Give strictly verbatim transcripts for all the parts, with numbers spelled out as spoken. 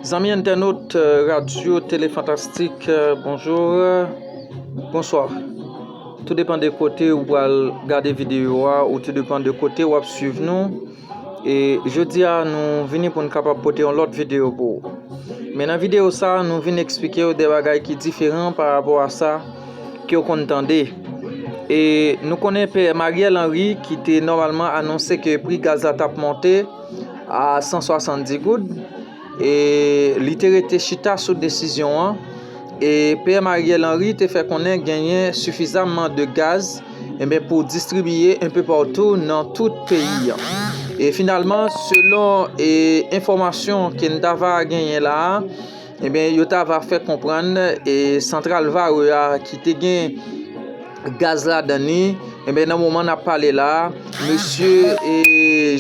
Zanmi entènot, euh, radyo Tele Fantastik, euh, bonjou, euh, bonswa. Tou depann de kote ou pral gade videyo a, ou tou depann de kote w ap swiv nou. E jodi a, nou vini pou n kapab pote yon lòt videyo pou ou. Men nan videyo sa, nou vin eksplike w de bagay ki diferan pa rapò a sa ke w konn tande. E nou konnen P M Ariel Henry ki te nòmalman anonse ke pri gaz la t ap monte a san swasanndis goud, e li te rete chita sou desizyon an. E P M Ariel Henry te fè konnen genyen sifizamman de gaz, enben, pou distribiye enpe patou nan tout peyi an. E finalman, selon, e, enfòmasyon ke n ta va genyen la a, enben, yo ta va fè konprann, e, santral Varreux a ki te gen gaz ladan li, enben, nan moman n ap pale la a, mesye, e,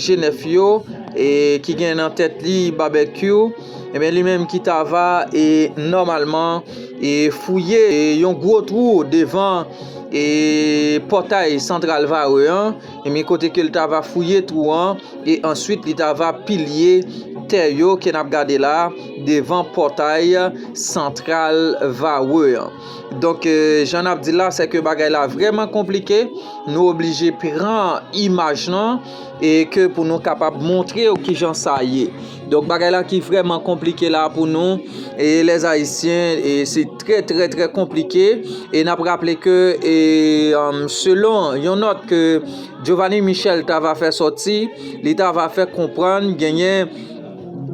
G nèf yo, e, ki gen nan tèt li Barbecue, enben, li menm ki ta va, e, nòmalman, e, fouye, e, yon gwo twou devan, e, pòtay santral Varreux an, enben, kote ke l ta va fouye twou an, e answit li ta va pilye tè yo ke n ap gade la devan pòtay santral Varreux an. Donk, e, jan n ap di la, se ke bagay la vrèman konplike. Nou oblije pran imaj lan e ke pou nou kapab montre w kijan sa ye. Donk, bagay la ki vrèman konplike la pou nou, e les Haïtiens, e se trè, trè, trè konplike. E n ap raple ke, e, um, selon yon nòt ke Giovanni Michel ta va fè sòti, li ta va fè konprann genyen,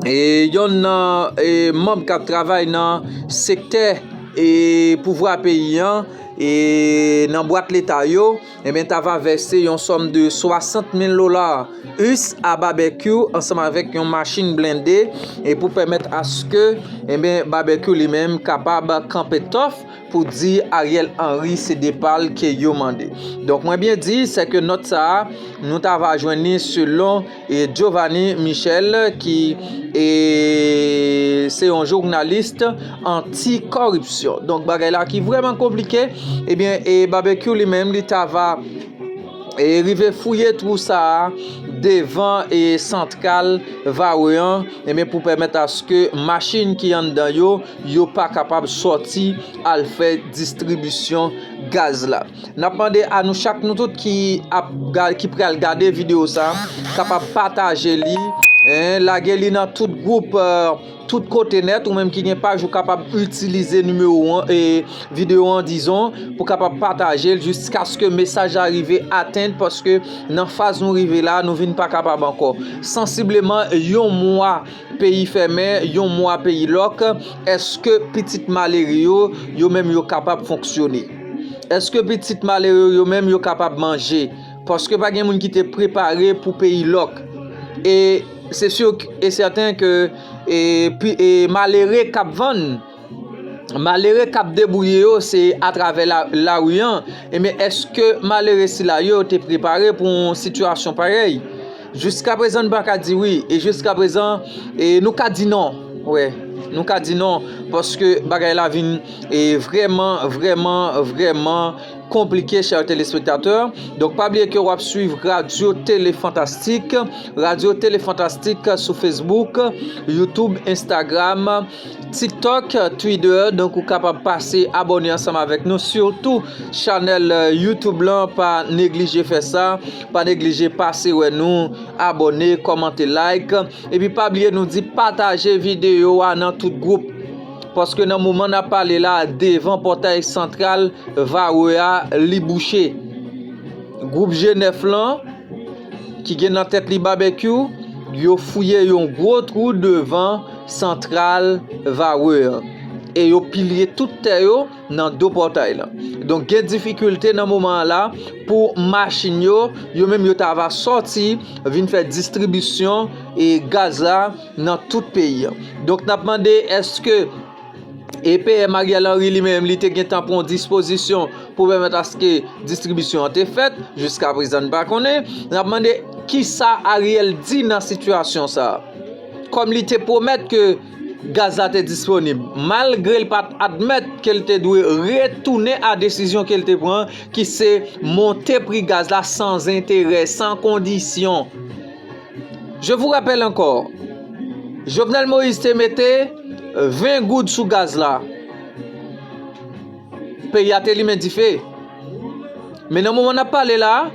e, yonn nan, e, manm k ap travay nan sektè, e, pouvwa peyi an, e, nan bwat leta yo, enben, ta va vèse yon sòm de swasant mil dola U S a Barbecue ansanm avèk yon machin blende, e pou pèmèt aske, enben, Barbecue li menm kapab kanpe tòf pou di Ariel Henry se depa l ke yo mande. Donk, mwen byen di, se ke nòt sa a, nou ta va jwenn li selon, e, Giovanni Michel, ki, e, se yon jounalis anti-kòripsyon. Donk, bagay la ki vrèman konplike, ebyen, e, Barbecue li menm, li ta va, e, rive fouye twou sa a devan, e, santral Varreux an, ebyen, pou pèmèt aske machin ki anndan yo, yo pa kapab sòti al fè distribisyon gaz la. N ap mande a nou chak, nou tout ki ap ga-, ki pral gade videyo sa, kapab pataje li, en, lage li nan tout gwoup, eh, tout kote nèt, ou menm ki gen paj, ou kapab itilize nimewo an, e, videyo an, dizon, pou kapab pataje l jiskaske mesaj la rive atenn, paske nan faz nou rive la, nou vin pa kapab ankò. Sansibleman, yon mwa peyi fèmen, yon mwa peyi lòk, èske pitit malere yo, yo menm yo kapab fonksyone? Èske pitit malere yo menm yo kapab manje? Paske pa gen moun ki te prepare pou peyi lòk. E se si e sèten ke, e, pi, e malere k ap vann, malere k ap debouye yo, se atravè la, lari an. Ebyen, èske malere sila yo te prepare pou yon sitiyasyon parèy? Jiska prezan, n pa ka di wi. E jiska prezan, e nou ka di non. Wè, nou ka di non. Paske bagay la vin, e, vrèman, vrèman, vrèman konplike, chè telespektatè. Donk, pa bliye ke w ap swiv Radyo Tele Fantastik, Radyo Tele Fantastik sou Facebook, YouTube, Instagram, TikTok, Twitter. Donk, ou kapab pase abòne ansanm avèk nou, sitou chanèl, eh, YouTube lan. Pa neglije fè sa, pa neglije pase wè nou, abòne, kòmante, like. Epi pa bliye nou di pataje videyo a nan tout gwoup. Paske nan moman n ap pale la, devan pòtay santral Varreux a, li bouche. Gwoup G nèf lan, ki gen nan tèt li Barbecue, yo fouye yon gwo twou devan santral Varreux an. E yo pilye tout tè yo nan do pòtay lan. Donk, gen difikilte nan moman an la pou machin yo, yo menm yo ta va sòti, vin fè distribisyon e gaz la nan tout peyi an. Donk, n ap mande, èske e P M Ariel Henry li menm, li te gentan pran yon dispozisyon pou pèmèt aske distribisyon an te fèt? Jiska prezan, n pa konnen. N ap mande kisa Ariel di nan sitiyasyon sa a. Kòm li te pwomèt ke gaz la te disponib, malgre l pa t admèt ke l te dwe retounen a desizyon ke l te pran, ki se monte pri gaz la sans intérêt, sans condition. Je vous rappelle encore, Jovenel Moïse te mete Ven goud sou gaz la. Peyi a te limen dife. Men nan moman n ap pale la,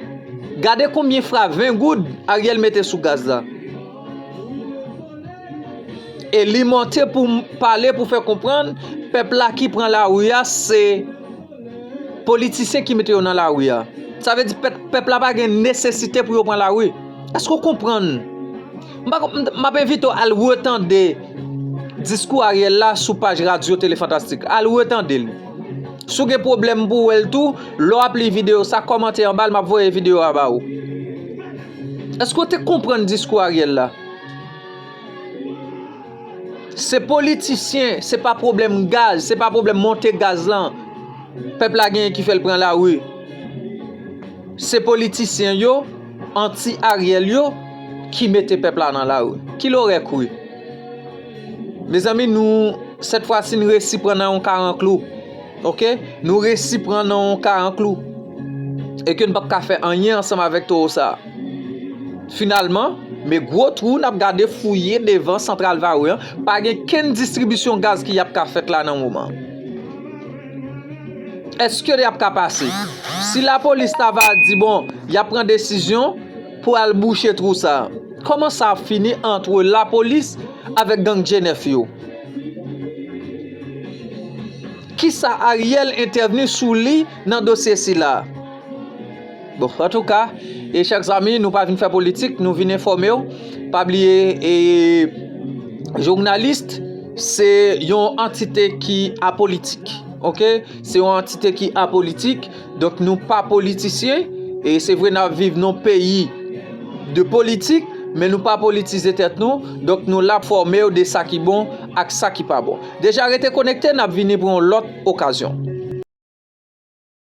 gade konbyen fra ven goud Ariel mete sou gaz la. E li monte pou m pale, pou fè konprann pèp la ki pran lari a, se politisyen ki mete yo nan lari a. Sa vle di pèp, pèp la pa gen nesesite pou yo pran lari. Èske w konprann? M pa, m, m ap envite w al retande diskou Ariel la sou paj Radyo Tele Fantastik. Al retande l. Si w gen pwoblèm pou w wè l tou, lè w ap li videyo sa, kòmante anba l, m ap voye videyo a ba ou. Èske w te konprann diskou Ariel la? Se politisyen, se pa pwoblèm gaz, se pa pwoblèm monte gaz lan pèp la genyen ki fè l pran lari. Se politisyen yo, anti Ariel yo, ki mete pèp la nan lari. Ki lorè kri? Mezanmi, nou, sèt fwa si n resi pran nan yon karanklou. Oke? Nou resi pran nan yon karanklou. E ke n p ap ka fè anyen ansanm avèk towo sa a. Finalman, men gwo twou n ap gade fouye devan Santral Vare an, pa gen kenn distribisyon gaz ki ap ka fèt la nan moman. Èske y ap ka pase? Si lapolis ta va di, bon, y ap pran desizyon pou al bouche twou sa a, kòman sa ap fini ant lapolis avèk gang G nèf yo? Kisa Ariel entèvni sou li nan dosye sila? Bon, antouka, e chak zanmi, nou pa vin fè politik, nou vin enfòme w. Pa bliye, e, jounalis, se yon antite ki apolitik. Oke? Se yon antite ki apolitik. Donk, nou pa politisyen. E se vre, n ap viv nan peyi de politik, men nou pa politize tèt nou. Donk, nou la fòme w de sa ki bon ak sa ki pa bon. Deja rete konekte, n ap vini pou yon lòt okazyon.